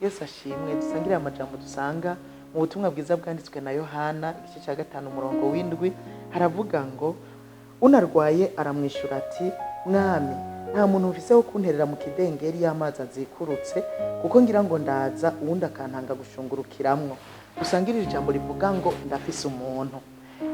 Yesu ashimwe. Dusangire amajambo dusanga mu butumwa bwiza bwanditswe na Yohana, igice cya 5, umurongo w'7. Haravuga ngo: "Unarwaye aramwishyura ati: 'Mwami, nta muntu mfise wo kunterera mu kidengeri y'amazi azikurutse, kuko ngira ngo ndaza, uwundi akantanga gushungurukiramwo.'" Dusangire iri jambo rivuga ngo: "Ndafise umuntu."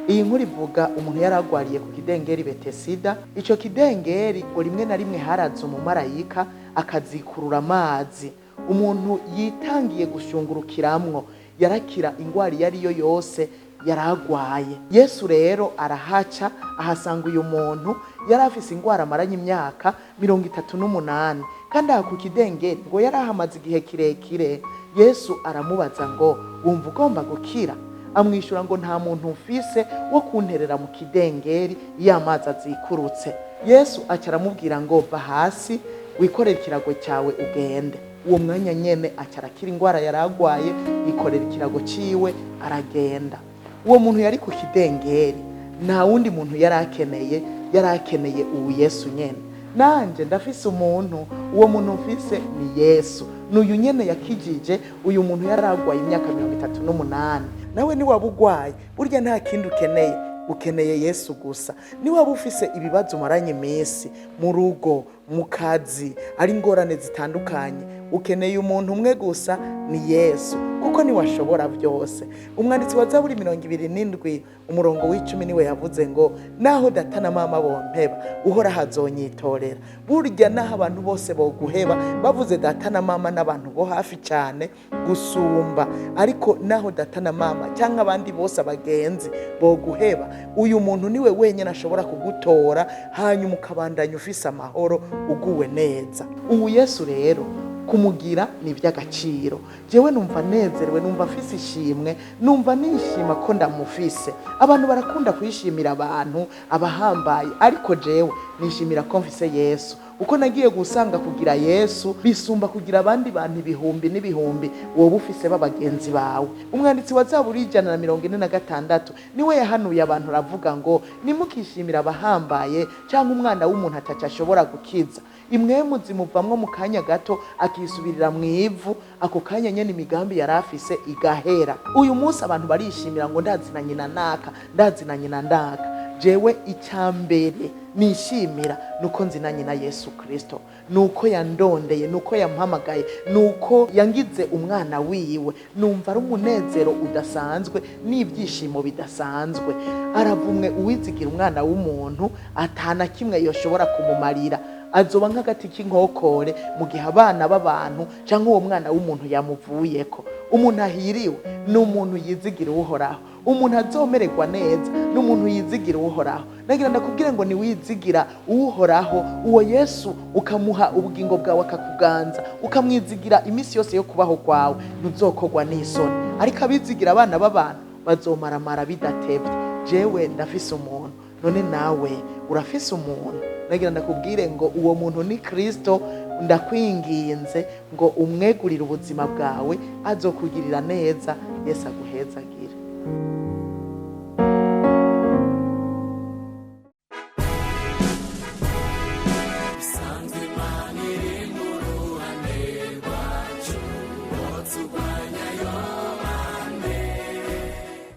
Iyi nkuru ivuga umuntu yari agwariye ku kidengeri Betesida. Ico kidengeri ngo rimwe na rimwe haraza umumarayika akazikurura amazi. Umuntu yitangiye gushungurukiramwo yarakira ingwara iyo ari yo yose yaragwaye. Yesu rero arahaca, ahasanga uyu muntu yari afise ingwara amaranye imyaka 38, kandi aha ku kidengeri ngo yari ahamaze igihe kirekire. Yesu aramubaza ngo: "Wumva ugomba gukira?" Amwishyura ngo: "Nta muntu mfise wo kunterera mu kidengeri iyo amazi azikurutse." Yesu aca aramubwira ngo: "Va hasi, wikorere ikirago cyawe, ugende." Uwo mwanya nyene aca arakira ingwara yari agwaye, yikorera ikirago ciwe, aragenda. Uwo muntu yari ku kidengeri nta wundi muntu yari akeneye, yari akeneye ubu Yesu nyene. Nanje ndafise umuntu. Uwo muntu mfise ni Yesu, n'uyu nyene yakijije uyu muntu yari agwaye imyaka 38. Nawe niwaba ugwaye, burya nta kindi ukeneye, ukeneye Yesu gusa. Niwaba ufise ibibazo umaranye iminsi mu rugo, mu kazi, ari ingorane zitandukanye, ukeneye umuntu umwe gusa, ni Yesu, kuko niwe ashobora byose. Umwanditsi wa Zaburi 27, umurongo w'10, niwe yavuze ngo: "Naho data na mama bompeba, Uhoraho azonyitorera." Burya naho abantu bose boguheba, bavuze data na mama n'abantu bo hafi cyane gusumba, ariko naho data na mama cyangwa abandi bose, abagenzi boguheba, uyu muntu niwe wenyine ashobora kugutora, hanyuma ukabandanya ufise amahoro, uguwe neza. Ubu Yesu rero kumugira ni iby'agaciro. Jewe numva nezerewe, numva mfise ishimwe, numva nishima ko ndamufise. Abantu barakunda kwishimira abantu abahambaye, ariko jewe nishimira ko mfise Yesu, uko nagiye gusanga kugira Yesu bisumba kugira abandi bantu ibihumbi n'ibihumbi wowe ufise b'abagenzi bawe. Umwanditsi wa Zaburi 146 niwe yahanuye abantu, aravuga ngo: "Nimukishimira abahambaye cyangwa umwana w'umuntu ataco ashobora gukiza. Imwemu zimuvamwo mu kanya gato, akisubirira mu ivu, ako kanya nyene imigambi yari afise igahera." Uyu munsi abantu barishimira ngo ndazi na nyina naka, ndazi na nyina ndaka. Jewe icyambere nishimira nuko nzinanye na Yesu Kristo, nuko yandondeye, nuko yampamagaye, nuko yangize umwana wiwe. Numva ari umunezero udasanzwe n'ibyishimo bidasanzwe. Aravumwe uwizigira umwana w'umuntu, atana kimwe yoshobora kumumarira. Azoba nk'agati k'inkokore mu gihe abana b'abantu cyangwa uwo mwana w'umuntu yamuvuyeko. Umuntu ahiriwe ni umuntu yizigira Uhoraho. Umuntu azomererwa neza ni umuntu yizigira Uhoraho. Nagira ndakubwire ngo niwizigira Uhoraho, uwo Yesu, ukamuha ubugingo bwawe akakuganza, ukamwizigira iminsi yose yo kubaho kwawe, ntuzokorwa n'isoni. Ariko abizigira abana b'abantu bazomaramara bidatevye. Jewe ndafise umuntu. None nawe urafise umuntu? Nagira ndakubwire ngo uwo muntu ni Kristo. Ndakwinginze ngo umwegurire ubuzima bwawe, azokugirira neza. Yesu aguhezagire.